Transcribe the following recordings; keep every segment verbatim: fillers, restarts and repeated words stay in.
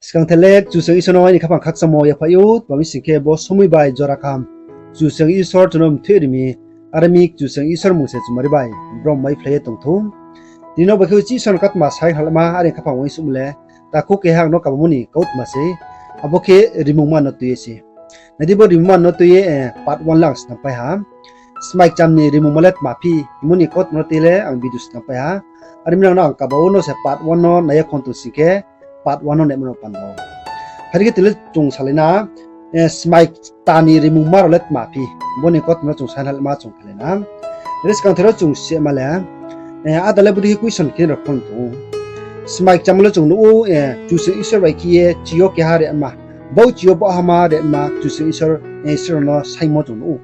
Skang the le Kchusoyang Isor no aini khaphang khakchangmo yaphaih ou, tma mi sing khe bo somoi bai jora kaham Kchusoyang Isor chung no mthoih ri mi, are mi Kchusoyang Isor mmung se chumari bai brom maiphlai ye tong thou. Tini no bai khe Isor ni kautma sai khnalaima are khaphang uaingsouhmo le, takhu keha ang no kabamo ni kautma se, abo khe rimungma no tui ye se. Nai di bo rimungma no tui ye, part one le ang snampai ha. Smai kcham ni rimungma le tma phi hingmo ni kautma no tui le ang video snampai ha. Are mi nang no ang kaba wo no se part one no nai ya khon tong sing khe, part one no naimo no panda ou. Phai di khe tini le chung salai na, smai kta ni rimungma rao le tma phi, bo ni kautma no chung sai khnalaima chung khelai na. Are skang the ro chung sima le, ada le bodei khe question khe rao khon tong ou. Smai kcham le chung nuh ou, Kchusoyang Isor bai khe ye chi yo keha rema, baoh chi yo baoh hama rema Kchusoyang Isor, Isor no saingmo chung nuh ou.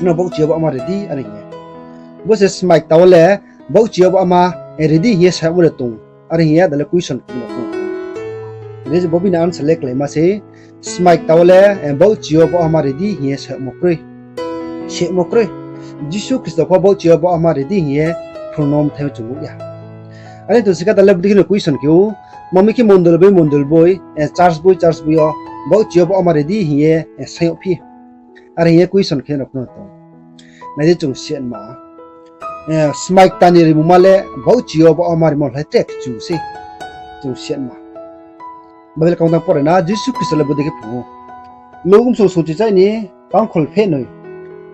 Nang baoh chi yo baoh hama ri di are hing ye. Bo se smai kta wo le baoh chi yo baoh hama ri di hing ye saimo de tong. Are hing ye ada le question khe rao khon tong ou. Are je bo bini answer le kláima se, smai kta wo le baoh chi yo baoh hama ri di hing ye saimo kroi. Saimo kroi. Jisu Khristo pho baoh chi yo baoh hama ri di hing ye phrung no mthai chung nuh ya. Are tong sing khe ada le bodei khe no question khe ou, tma mi khe mondol boi mondol boi, church boi church boi yo baoh chi yo baoh hama ri di hing ye saing yag phi. Are hing ye question khe rao khon tong. Nai di chung sima, smai kta ni rimungma le baoh chi yo baoh hama rimo hlai tre kchu se. Chung sima. Bible kau tang pore na, Jisu Khristo le bodei khe phrung ou. Luk bsong sungchichai ni tangkhol pheh noi.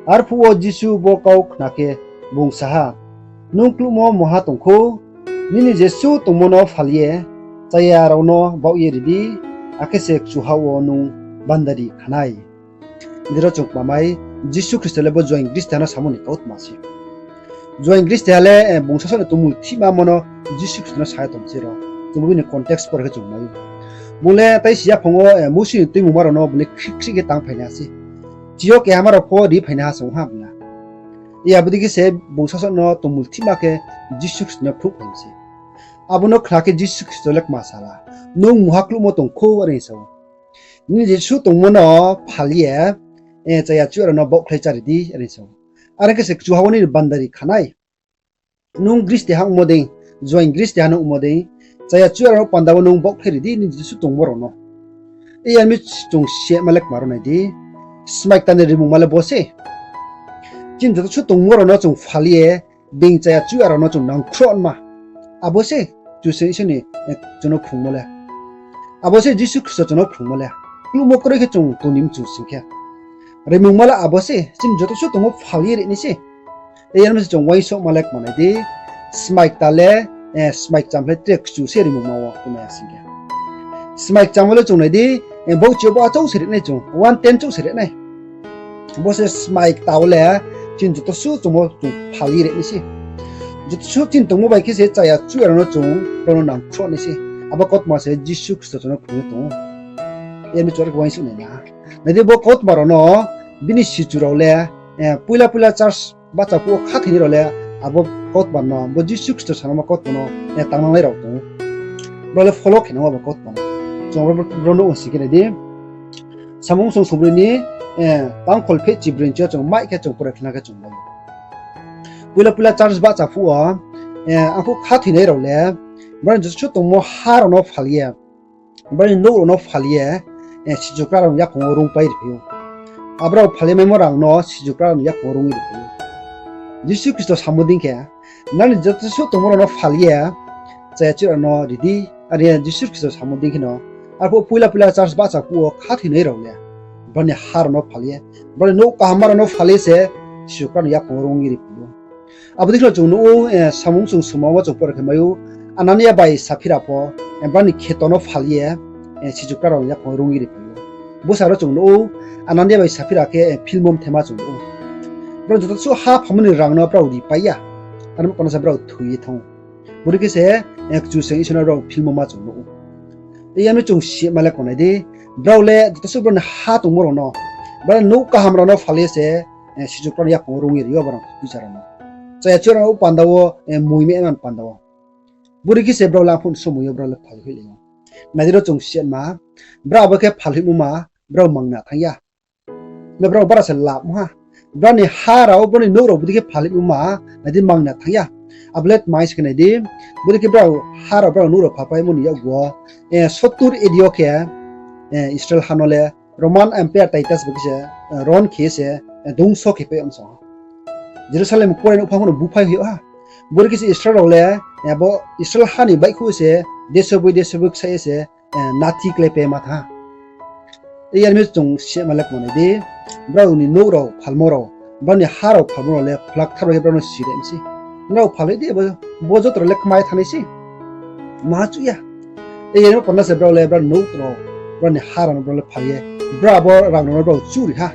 Arphuh wo Jisu bo kau khna khe bung sa ha, Nung kluhmo mungha tong khou, nini jesuh tongmo no phal ye, chaya rao no baoh ye ri di, akhe se kchuha wo nung bandari kha nai. Dei ro chung kma mai, Jisu Khristo le bo Joan Gristiha no samo ni kautma se. Joan Gristiha le bung sasaoh ni tongmung thihmamo no Jisu Khristo no sa ye tong se ro. Chung bo bini context pore khe chung mai ou. Bung le tai si yaphang wo Mousi ni Tuimungma rao no bung le khrih khrih khe tang phainaiha se. Chi yo kehama rao pho ri phainaiha se ong ha bung le. Iya bodei khe se bung sasaoh no tongmung thihma khe Jisu Khristo no phruh phai mi se. Abo no khna khe Jisu Khristo le kma sa la, Nung mungha kluhmo tong khou, are hing sa ou. Nini jesuh tongmo no phal ye, chaya chuya rao no baohkhlai chári di, are hing sa ou. Are khe se kchuha wo nini bandari kha nai. Nung Gristiha ongmo dei, Joan Gristiha no ongmo dei, chaya chuya rao no panda wo nung baohkhlai ri di, nini jesuh tongmo rao no. Iya mi chung sima le kma ro nai di, smai kta ni rimungma le bo se. Chini joto suh tongmo rao no chung phal ye, being chaya chuya rao no chung nangkhruhma. Abo se Kchusoyang Isor ni chung no phrungmo le. Abo se Jisu Khristo chung no phrungmo le. Kluhmo kroi khe chung tong ni mchu sing khe, rimungma le abo se, chini joto suh tongmo phal ye ri nai se. Iya mi se chung uaingsouhma le kma nai di, smai kta le, smai kcham le tre kchu se rimungma wo kma ya sing khe. Smai kcham wo le chung nai di, baoh chi yo baoh achouh se ri nai chung, one tenth chouh se ri nai. Bo se smai kta wo le, chini joto suh tongmo chung phal ye ri nai se. Joto suh chini tongmo bai khe se chaya chuya rao no chung, brao no nangkhruh nai se. Abo kautma se Jisu Khristo chung no phrung ye tong ou. Iya mi chung are khe uaingsouh nai na. Nai di bo kautma rao no, bini sichu rao le, poila poila church bahcha phuh wo khathoinai rao le, abo kautma no, bo Jisu Khristo sanama kautma no, tangnangnai rao tong ou. Brao le follow khe nang ou abo kautma no. Chung brao no ong sing khe nai di. Samung song songbroi ni, tangkhol pheh chibroi ni chi yo chung mai khe chung pore khna khe chung mai ou. Poila poila church bahcha phuh wo, arphuh khathoinai rao le, brao ni joto suh tongmo ha rao no phal ye, brao ni nouh rao no phal ye, sichukra rao ni yakoung wo rungpai ri phai ou. Abrao phal ye maimo rang no sichukra rao ni yakoung wo rung ye ri phai ou. Jisu Khristo samo dei khe, nang ni joto suh tongmo rao no phal ye, chaya chuya rao no ri di, are Jisu Khristo samo dei khe no. Arphuh poila poila church bahcha phuh wo khathoinai rao le, brao ni ha rao no phal ye, brao ni nouh kahamma rao no phal ye se, sichukra ni yakoung wo rung ye ri phai ou. Abo dei khe no chung nuh ou, Samung song songma wo chung pore khe mai ou, Anania bai Saphira pho, brao ni kheto no phal ye, sichukra rao ni yakoung wo rung ye ri phai ou. Bo sa ro chung nuh ou, Anania bai Saphira khe, philmo mthaima chung nuh ou. Brao joto suh ha phamo ni rang no brao ripai ya. Aro kono sa brao thoi ye thanng ou. Bodei khe se, Kchusoyang Isor no brao philmo ma chung nuh ou. Iya mi chung sima le kma nai di, brao le joto suh brao ni ha tongmo rao no, brao ni nouh kaham rao no phal ye se, sichukra ni yakoung wo rung ye ri ou brao ni poicha rao no. Chaya chuya rao no panda wo, moi me man panda wo. Bodei khe se brao le arphuh ni somoi yo brao le phal hoihlai ou. Nai di ro chung sima, brao abo khe phal hoihmo ma, brao mangna thanng ya. Brao bara se lab ong ha. Brao ni ha rao, brao ni nouh rao bodei khe phal hoihmo ma, nai di mangna thanng ya. Abo le tma se khe nai di, bodei khe brao ha rao, brao nouh rao phalpaimo ni yakgu wo, sottur A D yo khe, Israel ha no le Roman Empire Titus bai khe se, ron khe ye se, dungso khe pai ong song ha. Jerusalem kuarenouh pha pho no buphai hoih ha. Bodei khe se Israel rao le, abo Israel ha ni baihkhouh se, desoboi desoboi ksaih ye se, nathi kláipai ma thanng ha. Yar mi chung sima le kma nai di, brao ni nouh rao phalmo rao, brao ni ha rao phalmo rao le Phola Kthar bai khe brao no siri mi sei. Nrao phal di, bo joto rao le kmai thanng nai sei. Ma chuh ya. Yar mi panda se brao le brao ni nouh rao, brao ni ha rao no brao le phal ye, brao abo rang rao no brao chuh ri ha.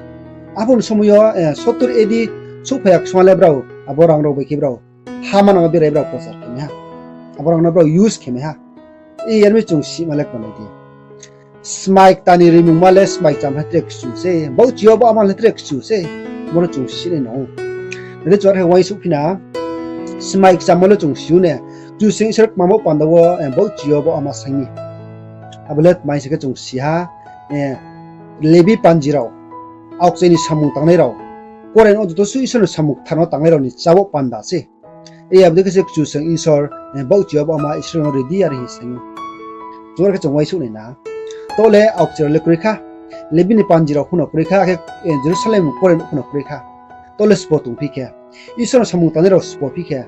Abo ni somoi yo, sottur A D souhphai ya ksung ha le brao abo rang rao bai khe brao ha manang no berai brao prochar khe mai ha. Abo rang no brao use khe mai ha. Yar mi chung sima le kma nai di. Smai kta ni rimungma le smai kcham le tre kchu se, baohchi yo baohma le tre kchu se, bo no chung si nai nang ou. Nai di, chung are khe uaingsouh phi na, smai kchammo le chung si ou ne, Kchusoyang Isor kmamo panda wo, baohchi yo baohma saing mi. Abo le tma se khe chung si ha, Lebi panji rao, aokchai ni samung tangnai rao, kuarenouh joto suh Isor ni samung kthar no tangnai rao ni chábo panda se. Abo dei khe se Kchusoyang Isor, baohchi yo baohma Israel no ri di are hing saing ou. Chung are khe chung uaingsouh nai na. Taoh le aokchai rao le kroi kha, Lebi ni panji rao pho no kroi kha, akhe Jerusalem kuarenouh pho no kroi kha. Taoh le sbo tongphi khe, Isor ni samung tangnai rao sbo phi khe,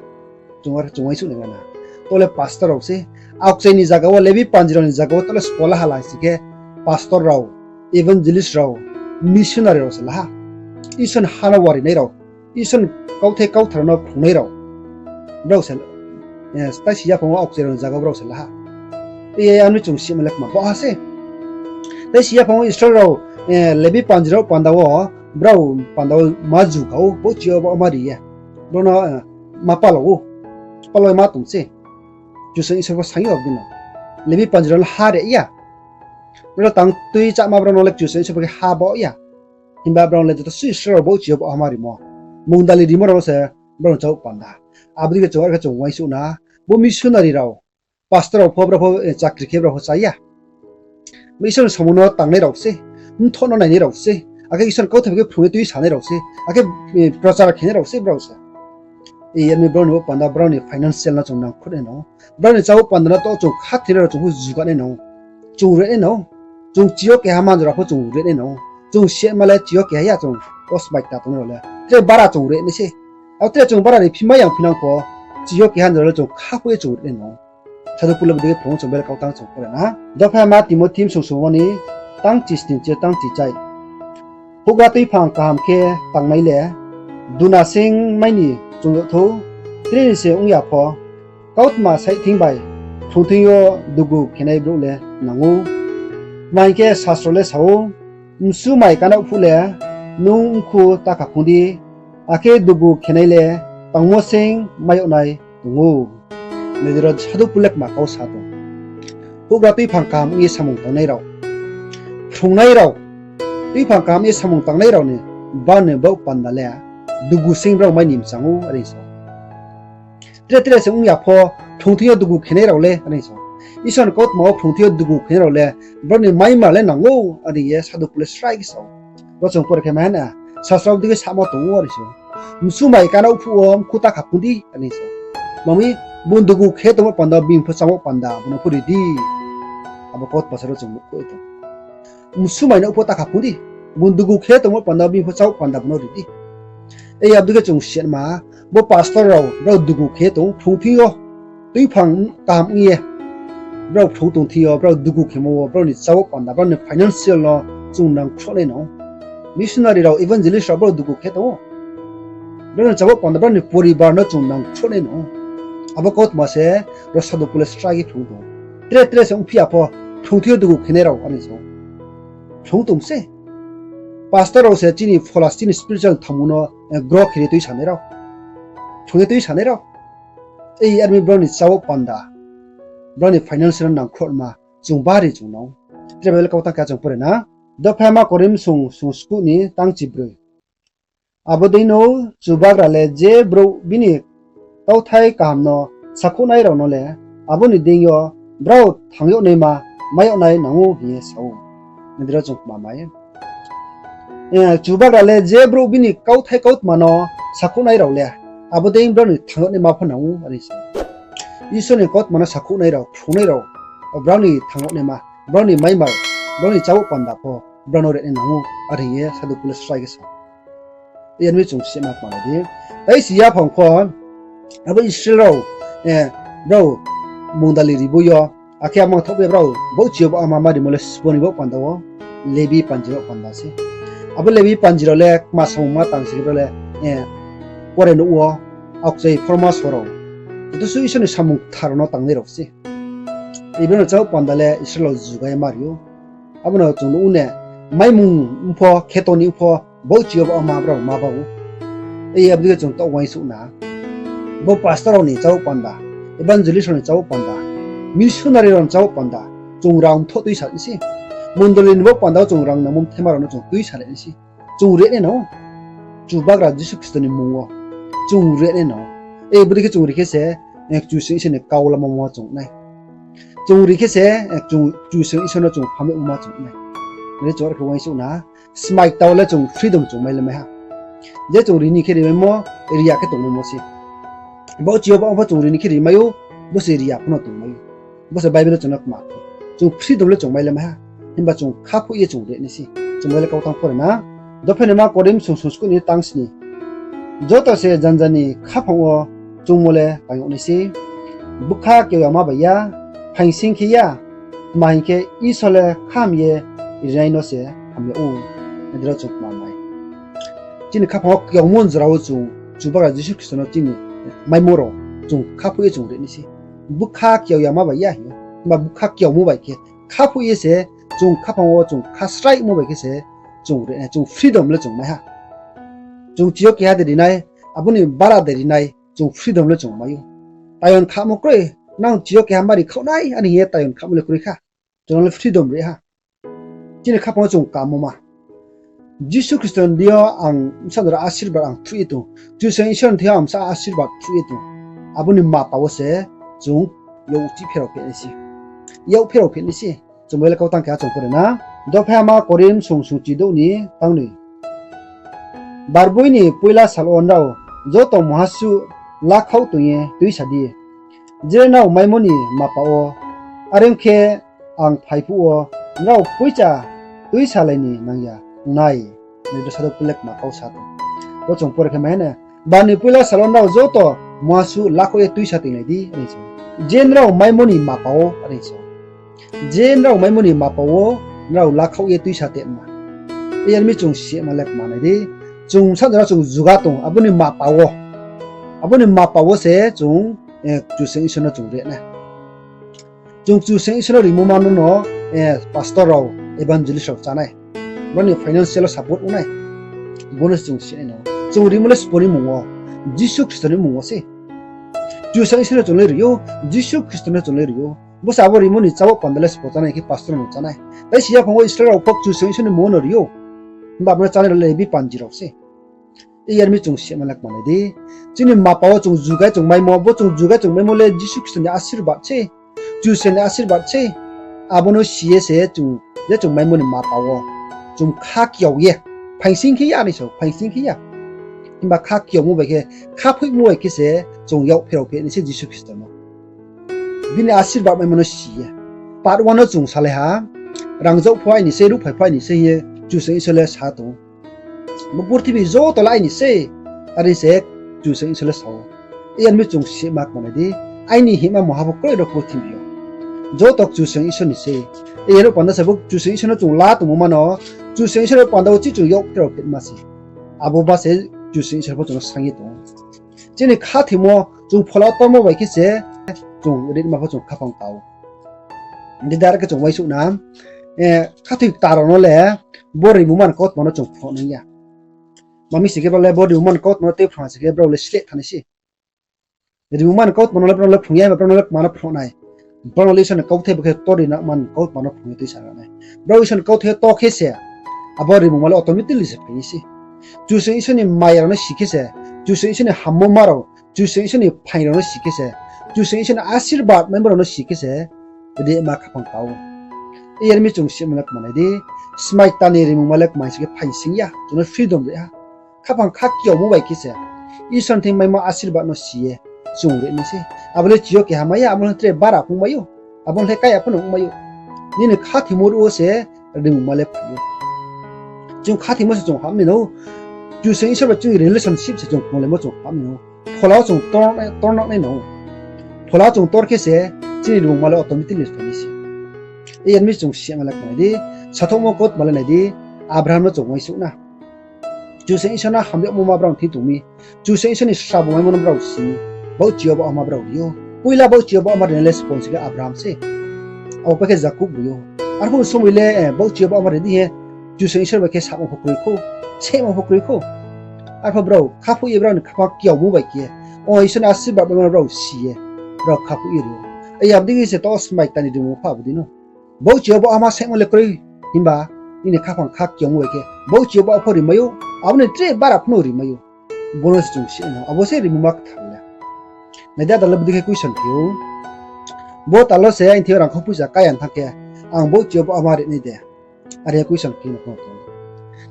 chung are khe chung uaingsouh nai na. Taoh le pastor rao se, aokchai ni zaga wo, Lebi panji rao ni zaga wo taoh le sbo la ha la sing khe, pastor rao, evangelist rao, missionary rao se la ha. Isor ni ha no warinai rao, Isor ni kauthai kauthar no phrungnai rao, brao se, taisi yaphang wo aokchai rao ni zaga wo brao se la ha. Yar mi chung sima le kma bo ha se. Taisi yaphang wo Israel rao, Lebi panji rao panda wo, brao panda wo ma ju kha ou, baohchi yo baohma ri ye, brao no ma palao ou, palao ma tong se. Kchusoyang Isor pho saing yo abo dei no, Lebi panji rao no ha ri ya. Brao tang tui cháma brao no le Kchusoyang Isor pho khe ha baoh ya. Himba brao le joto suh Israel rao baohchi yo baohma rimo, mungdali rimo rao no se brao ni chábo panda. Abo dei khe chung are khe chung uaingsouh na, bo missionary rao, pastor rao pho brao pho, chakri khe brao pho chá ya. Isor ni samung no tangnai rao se, mthoh no nainai rao se, akhe Isor ni kauthai bai khe phrung ye tuisanai rao se, akhe prochar khenai rao se brao se. Yar mi brao ni bo panda brao ni financial no chung nangkhruh nai nang ou. Brao ni chábo panda no taoh chung khathoinai rao chung pho jugat nai nang ou. Chung ri nai nang ou. Chung chi yo keha manjora pho chung ri nai nang ou. Chung sima le chi yo keha ya chung, o smai kta tongnai rao le tre bara chung ri nai se. Abo tre chung bara ni phimai yang phinang pho, chi yo keha manjora le chung khaphoih ye chung ri nai nang ou. Sadhu Pol le bodei khe phrung ou, chung bel kautang chung pore na. Dopha ma Timothi bsung sungmo ni tangchi sning chi ye tangchi chai. Houhgra tuiphang kaham khe tangnai le duna sing mai ni chung yag thou, tre ni se ong ya pho, kautma saih thing bai phrung thing yo dugu khenai brouh le nang ou. Tma hing khe sasro le sa ou, msu mai kanaoh phuh le nung mkhu ta kha phung di, akhe dugu khenai le tangmo sing mai yag nai tong ou. Nai di ro, Sadhu Pol le kma kau sa tong. Houhgra tuiphang kaham ong ye samung tangnai rao, phrungnai rao, tuiphang kaham ong ye samung tangnai rao ni bani baoh panda le dugu sing brao mai ni mchang ou are sa ou. Tre tre se ong ya pho, phrung thing yo dugu khenai rao le are sa ou. Isor ni kautma wo phrung thing yo dugu khenai rao le brao ni maima le nang ou are ye Sadhu Pol le srai khe sa ou. Ro chung pore khe mai ha na, sasro bodei khe samo tong ou are sa ou. Msu mai kanaoh phuh wo mkhu ta kha phung di are sa ou. Tma mi, bung dugu khe tongmo panda, bini pho chámo panda bung no pho ri di. Abo kautma se ro chung nuhkhouh ye tong. Msu mai naoh phuh ta kha phung di, bung dugu khe tongmo panda, bini pho chámo panda bung no ri di. Abo dei khe chung sima, bo pastor rao, brao dugu khe tong, phrung thing yo, tuiphang kaham ong ye brao phrung tong thing yo, brao dugu khemo wo brao ni chámo panda, brao ni financial no chung nangkhruh nai nang ou. Missionary rao, evangelist rao brao dugu khe tong ou. Brao ni chámo panda, brao ni poribar no chung nangkhruh nai nang ou. Abo kautma se ro Sadhu Pol le srai khe phrung tong ou. Tre tre se ongphi ya pho, phrung thing yo dugu khenai rao are sa ou. Phrung tong se. Pastor rao se chini phola, chini spiritual thamung no grow khe ye tuisanai rao, phrung ye tuisanai rao. Are mi brao ni chámo panda, brao ni financial no nangkhruhma chung bari chung nang ou. Tre Bible kautang khe chung pore na. Dopha ma Korinth bsung sung skuh ni tangchi broi. Abo dei no Chubagra le je brouh bini kauthai kaham no sakhouhnai rao no le abo ni deing yo brao thang yag naima mai yag nai nang ou hing ye sa ou. Nai di ro chung kma mai. Chubagra le je brouh bini kauthai kautma no sakhouhnai rao le Abo dei brao ni thang yag naima pho nang ou, are sa ou. Isor ni kautma no sakhouhnai rao, phrungnai rao, brao ni thang yag naima, brao ni maimar, brao ni chábouh panda pho brao no reh nai nang ou, are hing ye Sadhu Paul le srai khe sa ou. Yar mi chung sima kma nai di. Tai si yaphang pho, abo Israel rao, brao mungdali ribu yo, akhe amang thoh be brao baohchi yo bo ama ma rimo le sbo ni baoh panda wo, Lebi panji baoh panda se. Abo Lebi panji rao le kma samung ma tang se khe brao le, pore nuh wo, aokchai phorma so rao, joto suh Isor ni samung kthar rao no tangnai rao se. Ibrao no chábouh panda le Israel rao jugai ma ri ou. Abo no chung nuh ou ne, maimung ong pho, kheto ni ong pho, baohchi yo bo ama brao ma ba ou. Abo dei khe chung taoh uaingsouh na. Bo pastor rao ni chábouh panda, evangelist rao ni chábouh panda, missionary rao ni chábouh panda, chung rang mthoh tuisa nai se. Mondoli ni baoh panda wo chung rang nangmo mthema rao no chung tuisa nai se. Chung reh nai nang ou. Chubagra Jisu Khristo ni mmung wo chung reh nai nang ou. Abo dei khe chung ri khe se, Kchusoyang Isor ni kau lamo ma chung nai. Chung ri khe se, Kchusoyang Isor no chung ham yagmo ma chung nai. Are chung are khe uaingsouh na, smai kta wo le chung freedom chung mai le mai ha. Je chung ri ni khe rimaimo, ri ya khe tongmaimo se. Baohchi yo bo ong pho chung ri ni khe rimai ou, bo se ri ya pho no tongmai ou. Bo se Bible le chung no kma khe. Chung freedom le chung mai le mai ha. Himba chung khaphoih ye chung reh nai se. Chung bai le kau tang pore na. Dophenaima Korinth song sung skuh ni tang sni. Joto se janja ni khaphang wo chungmo le tang yag nai se. Bkha keo yama bai ya, phaing sing khe ya, tma hing khe Isor le kham ye rinai no se ham yag ou. Nai di ro chung kma mai. Chini khaphang wo keomo jora wo chung Chubagra Jisu Khristo no chini maimo rao chung khaphoih ye chung reh nai se. Bkha keo yama bai ya hing ou. Himba bkha keomo bai khe khaphoih ye se chung khaphang wo chung kha sraimo bai khe se chung reh nai, chung freedom le chung mai ha. Chung chi yo keha de ri nai, abo ni bara de ri nai, chung freedom le chung mai ou. Tayon khamo kroi, nang chi yo keha mari khaoh nai, are hing ye tayon khamo le kroi kha. Chung no le freedom ri ha. Chini khaphang wo chung kamo ma. Jisu Khristo ni deing yo ang bsa jora asirbad ang thruh ye tong. Kchusoyang Isor ni thing yo ang bsa asirbad thruh ye tong. Abo ni mapa wo se chung yak chih pherao phe nai se. Yak pherao phe nai se. Chung bai le kau tang khe a chung pore na. Dophenaima Korinth song sung chi douh ni tang noi. Barboi ni poila sal wo nrao joto muhasuh lakhaoh tong ye tuisa di. Je nrao maimo ni mapa wo, are ong khe ang phai phuh wo nrao poicha tuisalai ni nang ya ong nai. Nai di, Sadhu Paul le kma kau sa tong. Bo chung pore khe mai ha ne, Bar ni poila sal wo nrao joto muhasuh lakhaoh ye tuisa toinglai di, are sa ou. Je nrao maimo ni mapa wo, are sa ou. Je nrao maimo ni mapa wo nrao lakhaoh ye tuisa tongma. Yar mi chung sima le kma nai di. Chung bsa jora chung juga tong, abo ni mapa wo. Abo ni mapa wo se chung, Kchusoyang Isor no chung reh nai. Chung Kchusoyang Isor no rimo ma no no, pastor rao, evangelist rao chá nai. Brao ni financial wo support ong nai. Bo no chung si nai no. Chung rimo le sbo ni mmung wo, Jisu Khristo ni mmung wo se. Kchusoyang Isor no chung le ri ou, Jisu Khristo no chung le ri ou. Bo se abo rimo ni chábouh panda le sbo chá nai khe pastor no chá nai. Tai si yaphang wo Israel rao pho Kchusoyang Isor ni mmung wo no ri ou. Himba abo no chánai rao le Lebi panji rao se. Yar mi chung sima le kma nai di. Chini mapa wo chung jugai chung maimo, bo chung jugai chung maimo le Jisu Khristo ni asirbad se. Kchusoyang ni asirbad se. Abo no si ye se chung, je chung maimo ni mapa wo chung kha kiao ye, phaing sing khe ya ni sa ou, phaing sing khe ya. Himba kha kiaomo bai khe, khaphoihmo bai khe se chung yak pherao phe nai se Jisu Khristo no. Bini asirbad maimo no si ye. Part one no chung salai ha, rangzag pho aini sei, ruhphai pho aini sei hing ye Kchusoyang Isor le sa tong ou. Bo purthimbi joto le aini sei, are se Kchusoyang Isor le sa ou. Yar mi chung sima kma nai di, aini himma mungha pho kroi ro purthimbi yo. Joto Kchusoyang Isor ni sei. Yar panda se bo Kchusoyang Isor no chung la tongmo ma no, Kchusoyang Isor panda wo chi chung yak pherao phe ma se. Abo ba se Kchusoyang Isor pho chung no saing ye tong ou. Chini khathoimo chung phola wo tongmo bai khe se chung ritma pho chung khaphang ta ou. Didar khe chung uaingsouh na, khathoi kta rao no le bo rimungma ni kautma no chung phrung nang ya. Ma mi sing khe brao le bo rimungma ni kautma no tei phrung ha sing khe brao le sleh thanng nai se. Rimungma ni kautma no le brao le phrung ya, brao no le kma no phrung nai. Brao no le Isor ni kauthai bo khe tor ri nangma ni kautma no phrung ye tuisa ra nai. Brao Isor ni kauthai to khe se, abo rimungma le automatically se phai nai se. Kchusoyang Isor ni maya rao no si khe se, Kchusoyang Isor ni hammo ma rao, Kchusoyang Isor ni phaing rao no si khe se, Kchusoyang Isor ni asirbad maimo rao no si khe se, ritma khaphang ta ou. Yar mi chung sima le kma nai di, smai kta ni rimungma le kma sing khe phaing sing ya, chung no freedom ri ha. Khaphang kha kiaomo bai khe se, Isor ni thing maimo asirbad no si ye chung ri nai se. Abo le chi yo keha mai ya, abo le tre bara phung mai ou. Abo le kaya pho no ong mai ou. Nini khathoimo ruh wo se rimungma le phai ou. Chung khathoimo se chung ham ni no. Kchusoyang Isor bai chini relationship se chung konglaimo chung ham ni no. Phola wo chung tor, tornang nai no. Phola wo chung tor khe se chini rimungma le automatically phai nai se. Yar mi chung sima le nai di, sathouhmo kautma le nai di, Abraham no chung uaingsouh na. Kchusoyang Isor no hamyagmo ma brao ni thing tong mi. Kchusoyang Isor ni srabo maimo no brao si mi. Baohchi yo baohma brao ri ou. Poila baohchi yo baohma rinai le sponsi khe Abraham se. Abo pai khe Jakob ri ou. Arphuh somoi le, eh, baohchi yo baohma ri di he. Kchusoyang Isor bai khe samo pho kroi khou. Sehmo pho kroi khou. Arphuh brao khaphuh ye brao ni khaphang kiaomo bai khe, o Isor ni asirbad bai ma brao si ye, brao khaphuh ye ri ou. Ai abo dei khe se to smai kta ni rimung pha abo dei no. Baohchi yo baohma sehmo le kroi, himba nini khaphang kha kiaomo bai khe baohchi yo baoh pho ri mai ou, abo ni tre bara pho no ri mai ou. Bo no se chung si no, abo se rimungma kthar le. Nai di, ada le bodei khe question khe ou. Bo tal wo se aini thing yo rangkhou poicha kaya thanng khe, ang baohchi yo baohma ri nai de? Are question khe no tong.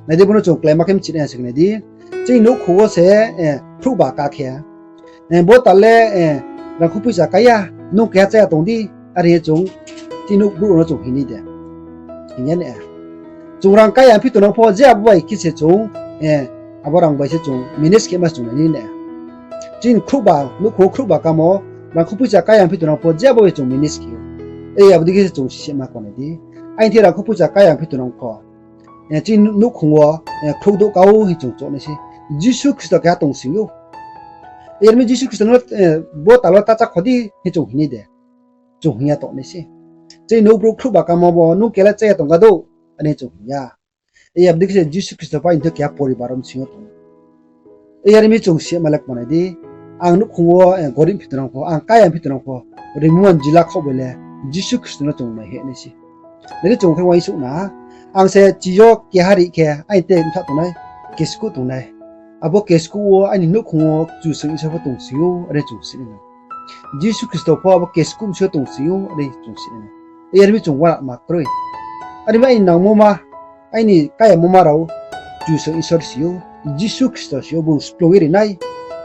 Nai di, bo no chung kláima khe mchi nai se nai di. Chini nouhkhong wo se, eh, khrouhba ka khe, eh, bo tal le, eh, rangkhou poicha kaya, nung keha chá ya tong di, are ye chung, chini nouh brouh no chung hing nai de? Hing ya ne. Chung rang kaya phi tongnang pho, je abo bai khe se chung, eh, abo rang bai se chung manage khe ma se chung nai ni ne. Chini khrouhba, nouhkhong wo khrouhba kamo, rangkhou poicha kaya phi tongnang pho, je abo bai chung manage khe ou. Ei abo dei khe se chung sima ko nai di. Aini thing rangkhou poicha kaya phi tongnang pho, eh, chini nouhkhong wo, eh, khrouh douh ka ou hing chung choh nai se. Jisu Khristo keha tong sing ou. Yar mi Jisu Khristo no, eh, bo tal wo ta chá kho di hing chung hing nai de? Chung hing ya tong nai se. Chini nouh brouh khrouhba kamo bo, nung keha le chá ya tong ga dou, are chung hing ya. Ei abo dei khe se Jisu Khristo pho aini thing yo keha poribar wo bsing yo tong ou. Yar mi chung sima le kma nai di, ang nouhkhong wo, eh, gorib phi tongnang pho, ang kaya phi tongnang pho, rimungma jila khaoh bai le Jisu Khristo no chung naihoih nai se. Nai di, chung khe uaingsouh na, ang se chi yo keha ri khe, aini te bthah tongnai, keskuh tongnai. Abo keskuh wo aini nouhkhong wo Kchusoyang Isor pho tong sing ou, are chung si nai no. Jisu Khristo pho abo keskuh bsing yo tong sing ou, are chung si nai no. Yar mi chung uanama kroi. Are mi aini nangmo ma, aini kayamo ma rao Kchusoyang Isor si ou, Jisu Khristo si ou, bung splung ye ri nai.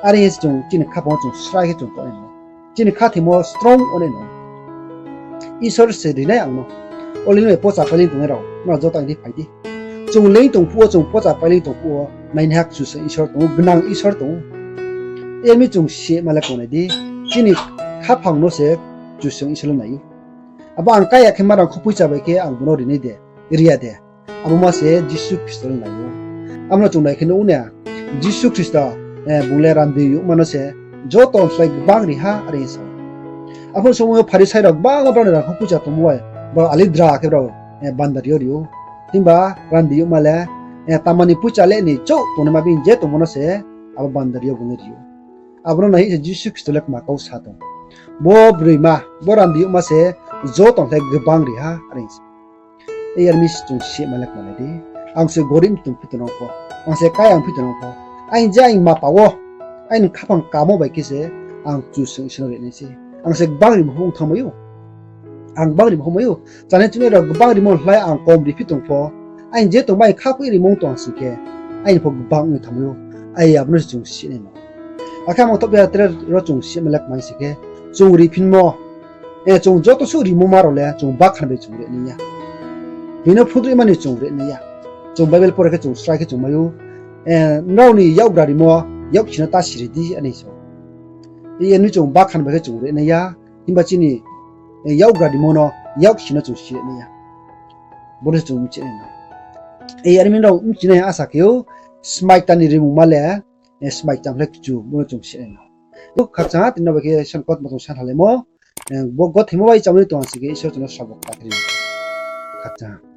Are ye chung chini khaphang wo chung srai khe chung tong nai no. Chini khathoimo strong ong nai no. Isor se ri nai ang no. Olei ni bai pocha paileing tongnai rao, nrao joto ang di phai di. Chung leing tong phuh wo, chung pocha paileing tong phuh wo, nainaiha Kchusoyang Isor tong ou, gnang Isor tong ou. Yar mi chung sima le kma nai di, chini khaphang no se Kchusoyang Isor le nai ou. Abo ang kaya khe ma rangkhou poicha bai khe ang bo no ri nai de, ri ya de? Abo ma se Jisu Khristo le nai ou. Abo no chung nai khe nuh ou na, Jisu Khristo, eh, bung le randi youhma no se joto ni slái gbang ri ha, are sa ou. Arphuh somoi yo Pharisai rao gbangma brao ni rangkhou poicha tongmo bai, brao alidra khe brao, eh, bandar yo ri ou. Himba randi youhma le, eh, tama ni poicha le ni chouh tongnaima bini je tongmo no se, abo bandar yo bung le ri ou. Abo no nai hing se Jisu Khristo le kma kau sa tong. Bo broima, bo randi youhma se joto ni slái gbang ri ha, are sa ou. Yar mi chung sima le kma nai di. Ang se gorib tong phi tongnang pho, ang se kaya phi tongnang pho, aini je aini mapa wo, aini khaphang kamo bai khe se ang Kchusoyang Isor no ri nai se. Ang se gbang rimo pho ong thanngmai ou. Ang gbang rimo pho mai ou. Chanai chunai rao gbang rimo slái ang kom ri phi tong pho, aini je tongmai khaphang rimo ong tong sing khe, aini pho gbang ong ye thanngmai ou. Ai abo no se chung si nai no. Akhe amo thoh ya tre ro chung sima le kma sing khe, chung ri phinmo, eh, chung joto suh rimo ma rao le chung bakhan bai chung ri nai ya. Bini phrungdroima ni chung ri nai ya. Chung Bible pore khe chung srai khe chung mai ou, eh, nrao ni yakgra rimo, yaksi no ta siri di, are sa ou. Yar mi chung bakhan bai khe chung ri nai ya. Himba chini, eh, yakgra rimo no, yaksi no chung siri nai ya. Bo no se chung mchi nai no. Yar mi nrao mchi nai asa khe ou, smai kta ni rimungma le, eh, smai kcham le kchu, bo no chung si nai no. Khakchang ha, tini no bai khe san kautma chung sanhalaimo, eh, bo gothaimo bai chamani tong sing khe Isor chung no srabo kta khe ri. Khakchang ha.